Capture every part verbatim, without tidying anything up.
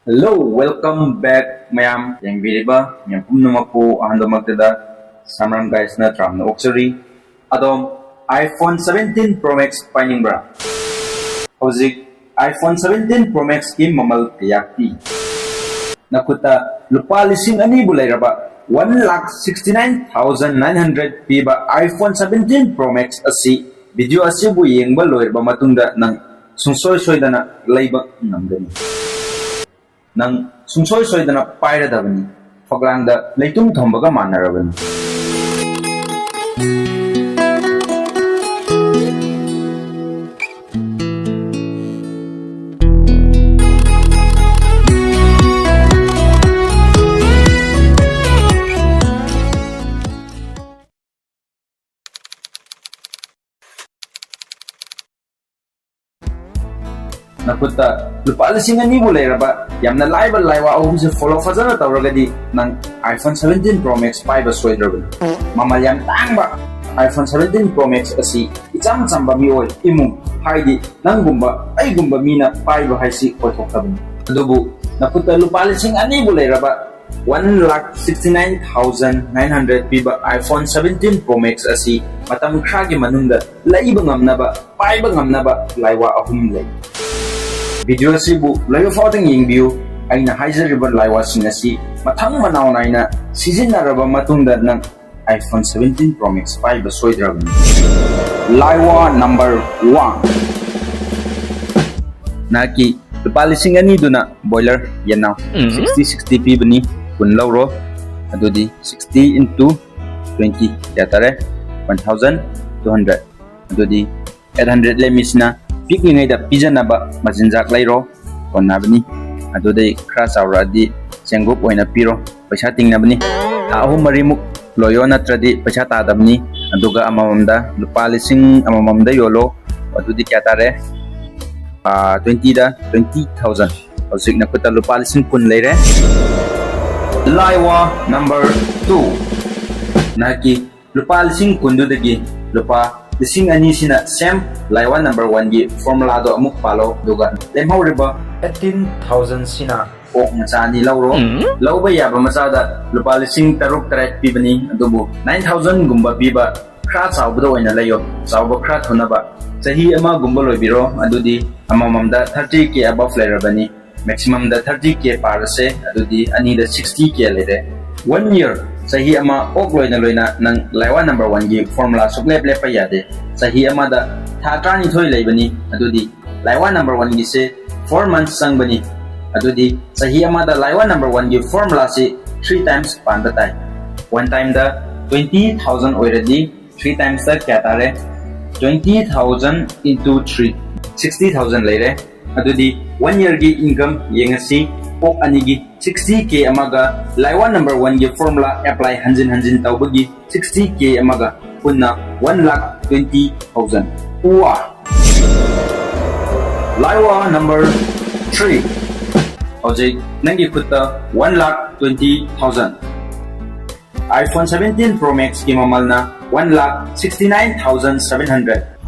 Hello, welcome back ꯃꯌꯥꯝ ꯌꯦꯡꯕꯤꯔꯤꯕ ꯃꯌꯥꯝ ꯄꯨꯝꯅꯃꯛꯄꯨ ꯑꯍꯥꯟꯕꯃꯛꯇꯗ ꯁꯝꯔꯥꯝ ꯒꯥꯏꯁꯅ ꯇꯔꯥꯝꯅ ꯑꯣꯛꯆꯔꯤ꯫ ꯑꯗꯣꯝ iPhone seventeen Pro Max ꯄꯥꯏꯅꯤꯡꯕ꯭ꯔꯥ? ꯍꯧꯖꯤꯛ iPhone seventeen Pro Maxꯀꯤ ꯃꯃꯜ ꯀꯌꯥ ꯄꯤ? ꯅꯈꯨꯠꯇ ꯂꯨꯄꯥ ꯂꯤꯁꯤꯡ ꯑꯅꯤꯕꯨ ꯂꯩꯔꯕ, one lakh sixty nine thousand nine hundred ꯄꯤꯕ iPhone seventeen Pro Max ꯑꯁꯤ video ꯑꯁꯤꯕꯨ ꯌꯦꯡꯕ ꯂꯣꯏꯔꯕ ꯃꯇꯨꯡꯗ ꯅꯪ ꯁꯨꯡꯁꯣꯏ ꯁꯣꯏꯗꯅ ꯂꯩꯕ ꯉꯝꯒꯅꯤ꯫ ꯅꯪ ꯁꯨꯡꯁꯣꯏ ꯁꯣꯏꯗꯅ ꯄꯥꯏꯔꯗꯕꯅꯤ꯫ ꯐꯛꯂꯥꯡꯗ ꯂꯩꯇꯨꯝ ꯊꯝꯕꯒ ꯃꯥꯟꯅꯔꯕꯅꯤ꯫ ꯅꯈꯨꯠꯇ ꯂꯨꯄꯥ ꯂꯤꯁꯤꯡ ꯑꯅꯤꯕꯨ ꯂꯩꯔꯕ, ꯌꯥꯝꯅ ꯂꯥꯏꯕ ꯂꯥꯏꯋꯥ ꯑꯍꯨꯝꯁꯦ follow ꯐꯖꯅ ꯇꯧꯔꯒꯗꯤ ꯅꯪ iPhone seventeen Pro Max ꯄꯥꯏꯕ ꯁꯣꯏꯗ꯭ꯔꯕꯅꯤ꯫ ꯃꯃꯜ ꯌꯥꯝ ꯇꯥꯡꯕ iPhone seventeen Pro Max ꯑꯁꯤ ꯏꯆꯝ ꯆꯝꯕ ꯃꯤꯑꯣꯏ, ꯏꯃꯨꯡ, ꯍꯥꯏꯗꯤ ꯅꯪꯒꯨꯝꯕ ꯑꯩꯒꯨꯝꯕ ꯃꯤꯅ ꯄꯥꯏꯕ ꯍꯥꯏꯁꯤ ꯑꯣꯏꯊꯣꯛꯇꯕꯅꯤ꯫ ꯑꯗꯨꯕꯨ ꯅꯈꯨꯠꯇ ꯂꯨꯄꯥ ꯂꯤꯁꯤꯡ ꯑꯅꯤꯕꯨ ꯂꯩꯔꯕ, one lakh sixty nine thousand nine hundred ꯄꯤꯕ iPhone seventeen Pro Max ꯑꯁꯤ ꯃꯇꯝ ꯈꯔꯒꯤ ꯃꯅꯨꯡꯗ ꯂꯩꯕ ꯉꯝꯅꯕ, ꯄꯥꯏꯕ ꯉꯝꯅꯕ ꯂꯥꯏꯋꯥ ꯑꯍꯨꯝ ꯂꯩ꯫ Video ꯑꯁꯤꯕꯨ ꯂꯣꯏꯕ ꯐꯥꯎꯗꯪ ꯌꯦꯡꯕꯤꯌꯨ꯫ ꯑꯩꯅ ꯍꯥꯏꯖꯔꯤꯕ ꯂꯥꯏꯋꯥꯁꯤꯡ ꯑꯁꯤ ꯃꯊꯪ ꯃꯅꯥꯎ ꯅꯥꯏꯅ ꯁꯤꯖꯤꯟꯅꯔꯕ ꯃꯇꯨꯡꯗ ꯅꯪ iPhone seventeen Pro Max ꯄꯥꯏꯕ ꯁꯣꯏꯗ꯭ꯔꯕꯅꯤ꯫ ꯂꯥꯏꯋꯥ number one꯫ ꯅꯍꯥꯛꯀꯤ ꯂꯨꯄꯥ ꯂꯤꯁꯤꯡ ꯑꯅꯤꯗꯨꯅ broiler ꯌꯦꯟꯅꯥꯎ ꯎꯝ꯫ Sixty sixty ꯄꯤꯕꯅꯤ, ꯀꯨꯟ ꯂꯧꯔꯣ꯫ ꯑꯗꯨꯗꯤ sixty into twenty ꯀꯌꯥ ꯇꯥꯔꯦ? One thousand two hundred꯫ ꯑꯗꯨꯗꯤ eight hundred ꯂꯦꯝꯃꯤꯁꯤꯅ ꯄꯤꯛꯂꯤꯉꯩꯗ ꯄꯤꯖꯅꯕ ꯃꯆꯤꯟꯖꯥꯛ ꯂꯩꯔꯣ, ꯀꯣꯟꯅꯕꯅꯤ꯫ ꯑꯗꯨꯗꯩ ꯈꯔ ꯆꯥꯎꯔꯛꯑꯗꯤ ꯆꯦꯡꯀꯨꯞ ꯑꯣꯏꯅ ꯄꯤꯔꯣ, ꯄꯩꯁꯥ ꯇꯤꯡꯅꯕꯅꯤ꯫ ꯊꯥ ꯑꯍꯨꯝ ꯃꯔꯤꯃꯨꯛ ꯂꯣꯏꯌꯣ, ꯅꯠꯇ꯭ꯔꯗꯤ ꯄꯩꯁꯥ ꯇꯥꯗꯕꯅꯤ꯫ ꯑꯗꯨꯒ ꯑꯃꯃꯝꯗ ꯂꯨꯄꯥ ꯂꯤꯁꯤꯡ ꯑꯃꯃꯝꯗ ꯌꯣꯜꯂꯣ꯫ ꯑꯗꯨꯗꯤ ꯀꯌꯥ ꯇꯥꯔꯦ? ꯑꯥ, twenty ꯗ twenty thousand꯫ ꯍꯧꯖꯤꯛ ꯅꯈꯨꯠꯇ ꯂꯨꯄꯥ ꯂꯤꯁꯤꯡ ꯀꯨꯟ ꯂꯩꯔꯦ꯫ ꯂꯥꯏꯋꯥ number two꯫ ꯅꯍꯥꯛꯀꯤ ꯂꯨꯄꯥ ꯂꯤꯁꯤꯡ ꯀꯨꯟꯗꯨꯗꯒꯤ ꯂꯨꯄꯥ ꯂꯤꯁꯤꯡ ꯑꯅꯤꯁꯤꯅ same ꯂꯥꯏꯋꯥ number one ꯒꯤ formula ꯗꯣ ꯑꯃꯨꯛ ꯄꯥꯜꯂꯣ, ꯑꯗꯨꯒ ꯂꯦꯝꯍꯧꯔꯤꯕ ꯑꯩꯠꯇꯤꯟ ꯊꯥꯎꯖꯟꯁꯤꯅ ꯑꯣꯛ ꯃꯆꯥ ꯑꯅꯤ ꯂꯧꯔꯣ꯫ ꯂꯧꯕ ꯌꯥꯕ ꯃꯆꯥꯗ ꯂꯨꯄꯥ ꯂꯤꯁꯤꯡ ꯇꯔꯨꯛ ꯇꯔꯦꯠ ꯄꯤꯕꯅꯤ, ꯑꯗꯨꯕꯨ ꯅꯥꯏꯟ ꯊꯥꯎꯖꯟꯒꯨꯝꯕ ꯄꯤꯕ ꯈꯔ ꯆꯥꯎꯕꯗ ꯑꯣꯏꯅ ꯂꯩꯌꯣ, ꯆꯥꯎꯕ ꯈꯔ ꯊꯨꯅꯕ꯫ ꯆꯍꯤ ꯑꯃꯒꯨꯝꯕ ꯂꯣꯏꯕꯤꯔꯣ, ꯑꯗꯨꯗꯤ ꯑꯃꯃꯝꯗ ꯊꯥꯔꯇꯤ ꯀꯦ ꯑꯕꯞ ꯂꯩꯔꯕꯅꯤ꯫ ꯃꯦꯛꯁꯤꯃꯝꯗ ꯊꯥꯔꯇꯤ ꯀꯦ ꯄꯥꯔꯁꯦ, ꯑꯗꯨꯗꯤ ꯑꯅꯤꯗ ꯁꯤꯛꯁꯇꯤ ꯀꯦ ꯂꯩꯔꯦ꯫ ꯋꯥꯟ ꯏꯌꯔ, ꯆꯍꯤ ꯑꯃ ꯑꯣꯛ ꯂꯣꯏꯅ ꯂꯣꯏꯅ ꯅꯪ ꯂꯥꯏꯋꯥ ꯅꯝꯕꯔ ꯋꯥꯟꯒꯤ ꯐꯣꯔꯃꯨꯂꯥ ꯁꯨꯡꯂꯦꯞ ꯂꯦꯞꯄ ꯌꯥꯗꯦ꯫ ꯆꯍꯤ ꯑꯃꯗ ꯊꯥ ꯇꯔꯥꯅꯤꯊꯣꯏ ꯂꯩꯕꯅꯤ, ꯑꯗꯨꯗꯤ ꯂꯥꯏꯋꯥ ꯅꯝꯕꯔ ꯋꯥꯟꯒꯤꯁꯦ ꯐꯣꯔ ꯃꯟꯊꯁ ꯆꯪꯕꯅꯤ꯫ ꯑꯗꯨꯗꯤ ꯆꯍꯤ ꯑꯃꯗ ꯂꯥꯏꯋꯥ ꯅꯝꯕꯔ ꯋꯥꯟꯒꯤ ꯐꯣꯔꯃꯨꯂꯥꯁꯤ ꯊ꯭ꯔꯤ ꯇꯥꯏꯝꯁ ꯄꯥꯟꯕ ꯇꯥꯏ꯫ ꯋꯥꯟ ꯇꯥꯏꯝꯗ ꯇ꯭ꯋꯦꯟꯇꯤ ꯊꯥꯎꯖꯟ ꯑꯣꯏꯔꯗꯤ ꯊ꯭ꯔꯤ ꯇꯥꯏꯝꯁꯇ ꯀꯌꯥ ꯇꯥꯔꯦ? Twenty thousand into three, sixty thousand ꯂꯩꯔꯦ꯫ ꯑꯗꯨꯗꯤ ꯋꯥꯟ ꯏꯌꯔꯒꯤ ꯏꯟꯀꯝ ꯌꯦꯡꯉꯁꯤ꯫ ꯑꯣꯛ ꯑꯅꯤꯒꯤ ꯁꯤꯛꯁꯇꯤ ꯀꯦ ꯑꯃꯒ ꯂꯥꯏꯋꯥ ꯅꯝꯕꯔ ꯋꯥꯟꯒꯤ ꯐꯣꯔꯃꯨꯂꯥ ꯑꯦꯄ꯭ꯂꯥꯏ ꯍꯟꯖꯤꯟ ꯍꯟꯖꯤꯟ ꯇꯧꯕꯒꯤ ꯁꯤꯛꯁꯇꯤ ꯀꯦ ꯑꯃꯒ ꯄꯨꯟꯅ ꯋꯥꯟ ꯂꯥꯈ ꯇ꯭ꯋꯦꯟꯇꯤ ꯊꯥꯎꯖꯟ꯫ ꯋꯥ! ꯂꯥꯏꯋꯥ ꯅꯝꯕꯔ ꯊ꯭ꯔꯤ, ꯍꯧꯖꯤꯛ ꯅꯪꯒꯤ ꯈꯨꯠꯇ one lakh twenty thousand. iPhone seventeen Pro Maxꯀꯤ ꯃꯃꯜꯅ one lakh sixty nine thousand seven hundred꯫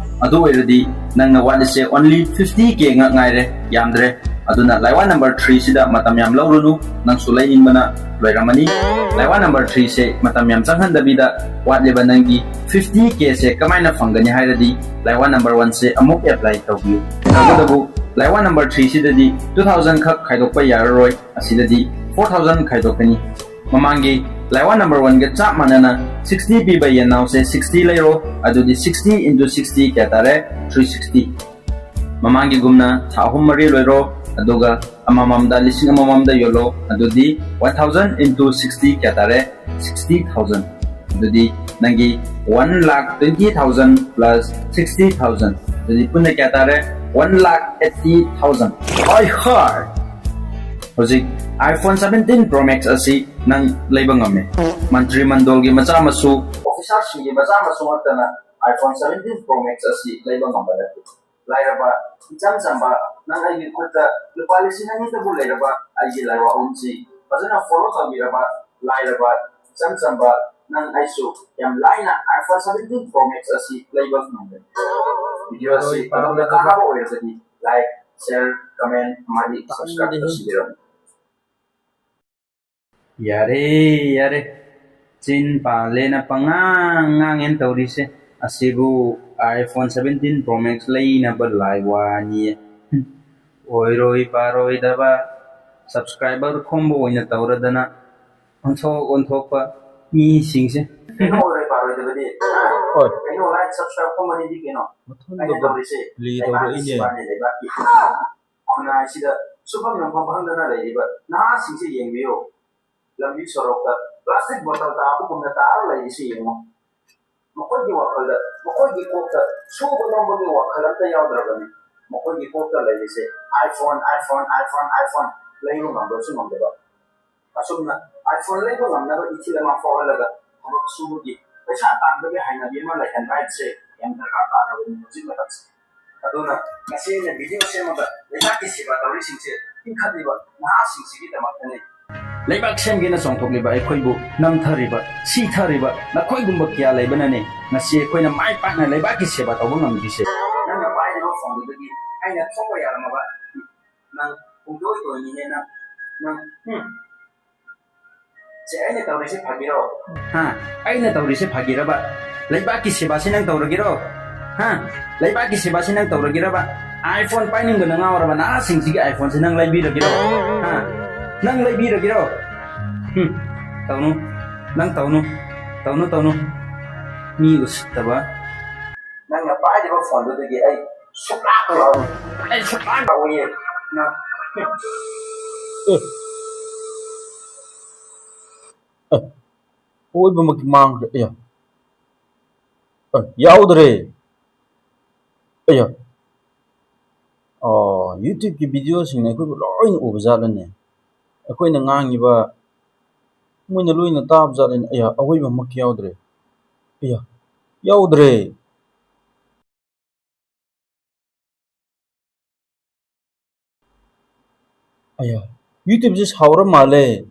ꯑꯗꯨ ꯑꯣꯏꯔꯗꯤ ꯅꯪꯅ ꯋꯥꯠꯂꯤꯁꯦ only fifty K ꯉꯛ ꯉꯥꯏꯔꯦ, ꯌꯥꯝꯗ꯭ꯔꯦ꯫ ꯑꯗꯨꯅ ꯂꯥꯏꯋꯥ ꯅꯝꯕꯔ ꯊ꯭ꯔꯤꯁꯤꯗ ꯃꯇꯝ ꯌꯥꯝ ꯂꯧꯔꯨꯅꯨ, ꯅꯪꯁꯨ ꯂꯩꯅꯤꯡꯕꯅ ꯂꯣꯏꯔꯝꯃꯅꯤ꯫ ꯂꯥꯏꯋꯥ ꯅꯝꯕꯔ ꯊ꯭ꯔꯤꯁꯦ ꯃꯇꯝ ꯌꯥꯝ ꯆꯪꯍꯟꯗꯕꯤꯗ ꯋꯥꯠꯂꯤꯕ ꯅꯪꯒꯤ fifty Kꯁꯦ ꯀꯃꯥꯏꯅ ꯐꯪꯒꯅꯤ ꯍꯥꯏꯔꯗꯤ ꯂꯥꯏꯋꯥ ꯅꯝꯕꯔ ꯋꯥꯟꯁꯦ ꯑꯃꯨꯛ ꯑꯦꯄ꯭ꯂꯥꯏ ꯇꯧꯕꯤꯌꯨ꯫ ꯇꯧꯕꯇꯕꯨ ꯂꯥꯏꯋꯥ ꯅꯝꯕꯔ ꯊ꯭ꯔꯤꯁꯤꯗꯗꯤ two thousand ꯈꯛ ꯈꯥꯏꯗꯣꯛꯄ ꯌꯥꯔꯔꯣꯏ, ꯑꯁꯤꯗꯗꯤ four thousand ꯈꯥꯏꯗꯣꯛꯀꯅꯤ꯫ ꯃꯃꯥꯡꯒꯤ ꯂꯥꯏꯋꯥ ꯅꯝꯕꯔ ꯋꯥꯟꯒ ꯆꯞ ꯃꯥꯟꯅꯅ sixty ꯄꯤꯕ ꯌꯦꯟꯅꯥꯎꯁꯦ sixty ꯂꯩꯔꯣ, ꯑꯗꯨꯗꯤ sixty into sixty ꯀꯌꯥ ꯇꯥꯔꯦ? Three sixty꯫ ꯃꯃꯥꯡꯒꯤꯒꯨꯝꯅ ꯊꯥ ꯑꯍꯨꯝ ꯃꯔꯤ ꯂꯣꯏꯔꯣ, ꯑꯗꯨꯒ ꯑꯃꯃꯝꯗ ꯂꯤꯁꯤꯡ ꯑꯃꯃꯝꯗ ꯌꯣꯜꯂꯣ, ꯑꯗꯨꯗꯤ one thousand into sixty ꯀꯌꯥ ꯇꯥꯔꯦ? Sixty thousand꯫ ꯑꯗꯨꯗꯤ ꯅꯪꯒꯤ one lakh twenty thousand plus sixty thousand, ꯑꯗꯨꯗꯤ ꯄꯨꯟꯅ ꯀꯌꯥ ꯇꯥꯔꯦ? One lakh eighty thousand꯫ ꯍꯣꯏ ꯍꯣꯏ! ꯍꯧꯖꯤꯛ iPhone seventeen Pro Max ꯑꯁꯤ ꯅꯪ ꯂꯩꯕ ꯉꯝꯃꯦ꯫ ꯃꯟꯇ꯭ꯔꯤ ꯃꯟꯗꯣꯜꯒꯤ ꯃꯆꯥ ꯃꯁꯨ, ꯑꯣꯐꯤꯁꯥꯔꯁꯤꯡꯒꯤ ꯃꯆꯥ ꯃꯁꯨ ꯉꯥꯛꯇꯅ iPhone seventeen Pro Max ꯑꯁꯤ ꯂꯩꯕ ꯉꯝꯕ ꯅꯠꯇꯦ꯫ ꯂꯥꯏꯔꯕ, ꯏꯆꯝ ꯆꯝꯕ, ꯅꯪ ꯑꯩꯒꯤ ꯈꯨꯠꯇ ꯂꯨꯄꯥ ꯂꯤꯁꯤꯡ ꯑꯅꯤꯇꯕꯨ ꯂꯩꯔꯕ ꯑꯩꯒꯤ ꯂꯥꯏꯋꯥ ꯑꯍꯨꯝꯁꯤ ꯐꯖꯅ ꯐꯣꯂꯣ ꯇꯧꯕꯤꯔꯕ ꯂꯥꯏꯔꯕ, ꯏꯆꯝ ꯆꯝꯕ ꯅꯪ ꯑꯩꯁꯨ ꯌꯥꯝ ꯂꯥꯏꯅ iPhone seventeen Pro Max ꯑꯁꯤ ꯂꯩꯕ ꯉꯝꯒꯅꯤ꯫ ꯚꯤꯗꯤꯑꯣ ꯑꯁꯤ ꯑꯗꯣꯝꯅ ꯀꯥꯟꯅꯕ ꯑꯣꯏꯔꯒꯗꯤ ꯂꯥꯏꯛ, share, comment ꯑꯃꯗꯤ subscribe ꯇꯧꯁꯤꯟꯕꯤꯔꯝꯃꯨ꯫ ꯌꯥꯔꯦ, ꯌꯥꯔꯦ꯫ ꯆꯤꯟ ꯄꯥꯜꯂꯦꯅ ꯄꯉꯥꯡ ꯉꯥꯡꯉꯦꯅ ꯇꯧꯔꯤꯁꯦ꯫ ꯑꯁꯤꯕꯨ iPhone seventeen Pro Max ꯂꯩꯅꯕ ꯂꯥꯏ ꯋꯥꯅꯤꯌꯦ꯫ ꯍꯨꯝ꯫ ꯑꯣꯏꯔꯣꯏ ꯄꯥꯔꯣꯏꯗꯕ subscriber ꯈꯣꯝꯕ ꯑꯣꯏꯅ ꯇꯧꯔꯗꯅ ꯑꯣꯟꯊꯣꯛ ꯑꯣꯟꯊꯣꯛꯄ ꯃꯤꯁꯤꯡꯁꯦ꯫ ꯀꯩꯅꯣ ꯑꯣꯏꯔꯣꯏ ꯄꯥꯔꯣꯏꯗꯕꯗꯤ? ꯍꯣꯏ꯫ ꯀꯩꯅꯣ like subscribe ꯈꯣꯝꯕꯅꯤꯗꯤ ꯀꯩꯅꯣ? ꯃꯊꯟꯗ ꯑꯩꯅ ꯇꯧꯔꯤꯁꯦ play ꯂꯩꯕꯥꯛꯀꯤ ꯇꯧꯔꯛꯏꯅꯦ꯫ ꯁꯦꯕꯥꯅꯦ, ꯂꯩꯕꯥꯛꯀꯤ꯫ ꯈꯨꯟꯅꯥꯏꯁꯤꯗ ꯁꯨꯐꯝ ꯅꯣꯝꯐꯝ ꯈꯪꯗꯅ ꯂꯩꯔꯤꯕ ꯅꯍꯥꯁꯤꯡꯁꯦ ꯌꯦꯡꯕꯤꯌꯨ꯫ ꯂꯝꯕꯤ ꯁꯣꯔꯣꯛꯇ plastic bottle ꯇꯥꯕꯒꯨꯝꯅ ꯇꯥꯔ ꯂꯩꯔꯤꯁꯦ ꯌꯦꯡꯉꯨ꯫ ꯃꯈꯣꯏꯒꯤ ꯋꯥꯈꯜꯗ, ꯃꯈꯣꯏꯒꯤ ꯀꯣꯛꯇ ꯁꯨꯕ ꯅꯣꯝꯕꯒꯤ ꯋꯥꯈꯜ ꯑꯝꯇ ꯌꯥꯎꯗ꯭ꯔꯕꯅꯤ꯫ ꯃꯈꯣꯏꯒꯤ ꯀꯣꯛꯇ ꯂꯩꯔꯤꯁꯦ iPhone, iPhone, iPhone, iPhone ꯂꯩꯕ ꯉꯝꯕꯁꯨ ꯉꯝꯗꯕ꯫ ꯑꯁꯨꯝꯅ iPhone ꯂꯩꯕ ꯉꯝꯅꯕ ꯏꯊꯤꯜ ꯑꯃ ꯐꯥꯎꯍꯜꯂꯒ ꯊꯕꯛ ꯁꯨꯕꯒꯤ, ꯄꯩꯁꯥ ꯇꯥꯟꯕꯒꯤ ꯍꯩꯅꯕꯤ ꯑꯃ ꯂꯩꯍꯟꯕ ꯍꯥꯏꯕꯁꯦ ꯌꯥꯝ ꯗꯔꯀꯥꯔ ꯇꯥꯔꯕꯅꯤ ꯍꯧꯖꯤꯛ ꯃꯇꯝꯁꯦ꯫ ꯑꯗꯨꯅ ꯉꯁꯤ ꯑꯩꯅ video ꯁꯦꯝꯃꯒ ꯂꯩꯕꯥꯛꯀꯤ ꯁꯦꯕꯥ ꯇꯧꯔꯤꯁꯤꯡꯁꯦ ꯏꯟꯈꯠꯂꯤꯕ ꯅꯍꯥꯁꯤꯡꯁꯤꯒꯤꯗꯃꯛꯇꯅꯤ꯫ ꯂꯩꯕꯥꯛ ꯁꯦꯝꯒꯦꯅ ꯆꯣꯡꯊꯣꯛꯂꯤꯕ ꯑꯩꯈꯣꯏꯕꯨ ꯅꯝꯊꯔꯤꯕ, ꯁꯤꯊꯔꯤꯕ ꯅꯈꯣꯏꯒꯨꯝꯕ ꯀꯌꯥ ꯂꯩꯕꯅꯅꯤ ꯉꯁꯤ ꯑꯩꯈꯣꯏꯅ ꯃꯥꯏ ꯄꯥꯛꯅ ꯂꯩꯕꯥꯛꯀꯤ ꯁꯦꯕꯥ ꯇꯧꯕ ꯉꯝꯗ꯭ꯔꯤꯁꯦ꯫ ꯅꯪꯅ ꯄꯥꯏꯔꯤꯕ phoneꯗꯨꯗꯒꯤ ꯑꯩꯅ ꯊꯣꯛꯄ ꯌꯥꯔꯝꯃꯕ? ꯅꯪ ꯄꯨꯡꯇꯣꯏ ꯇꯣꯏꯅꯤꯍꯦ ꯅꯪ꯫ ꯅꯪ, ꯍꯨꯝ꯫ ꯁꯦ, ꯑꯩꯅ ꯇꯧꯔꯤꯁꯦ ꯐꯥꯒꯤꯔꯣ? ꯍꯥ? ꯑꯩꯅ ꯇꯧꯔꯤꯁꯦ ꯐꯥꯒꯤꯔꯕ? ꯂꯩꯕꯥꯛꯀꯤ ꯁꯦꯕꯥꯁꯤ ꯅꯪ ꯇꯧꯔꯒꯦꯔꯣ? ꯍꯥ? ꯂꯩꯕꯥꯛꯀꯤ ꯁꯦꯕꯥꯁꯤ ꯅꯪ ꯇꯧꯔꯒꯦꯔꯕ? iPhone ꯄꯥꯏꯅꯤꯡꯕꯅ ꯉꯥꯎꯔꯕ ꯅꯍꯥꯁꯤꯡꯁꯤꯒꯤ iPhoneꯁꯤ ꯅꯪ ꯂꯩꯕꯤꯔꯒꯦꯔꯣ? ꯍꯥ? ꯅꯪ ꯂꯩꯕꯤꯔꯒꯦꯔꯣ? ꯍꯨꯝ, ꯇꯧꯅꯨ꯫ ꯅꯪ ꯇꯧꯅꯨ꯫ ꯇꯧꯅꯨ, ꯇꯧꯅꯨ꯫ ꯃꯤ ꯎꯁꯤꯠꯇꯕ꯫ ꯅꯪꯅ ꯄꯥꯏꯔꯤꯕ phoneꯗꯨꯗꯒꯤ ꯑꯩ ꯁꯨꯛꯂꯥꯛ ꯂꯥꯛꯑꯣꯏ꯫ ꯑꯩ ꯁꯨꯛꯂꯥꯛ ꯂꯥꯛꯑꯣꯏꯌꯦ꯫ ꯅꯪ, ꯍꯨꯝ꯫ ꯑꯦ꯫ ꯑꯦ꯫ ꯑꯣꯏꯕꯃꯛꯀꯤ ꯃꯥꯡꯈ꯭ꯔꯦ꯫ ꯑꯌꯥ꯫ ꯑꯦ, ꯌꯥꯎꯗ꯭ꯔꯦ꯫ ꯑꯌꯥ꯫ ꯑꯣ, YouTubeꯀꯤ videoꯁꯤꯡꯅ ꯑꯩꯈꯣꯏꯕꯨ ꯂꯣꯏꯅ ꯎꯕ ꯖꯥꯠꯂꯅꯦ? ꯑꯩꯈꯣꯏꯅ ꯉꯥꯡꯉꯤꯕ ꯃꯣꯏꯅ ꯂꯣꯏꯅ ꯇꯥꯕ ꯖꯥꯠꯂꯅꯦ? ꯑꯌꯥ, ꯑꯑꯣꯏꯕꯃꯛꯀꯤ ꯌꯥꯎꯗ꯭ꯔꯦ꯫ ꯑꯌꯥ, ꯌꯥꯎꯗ꯭ꯔꯦ꯫ ꯑꯌꯥ, YouTubeꯁꯦ ꯁꯥꯎꯔ ꯃꯥꯜꯂꯦ꯫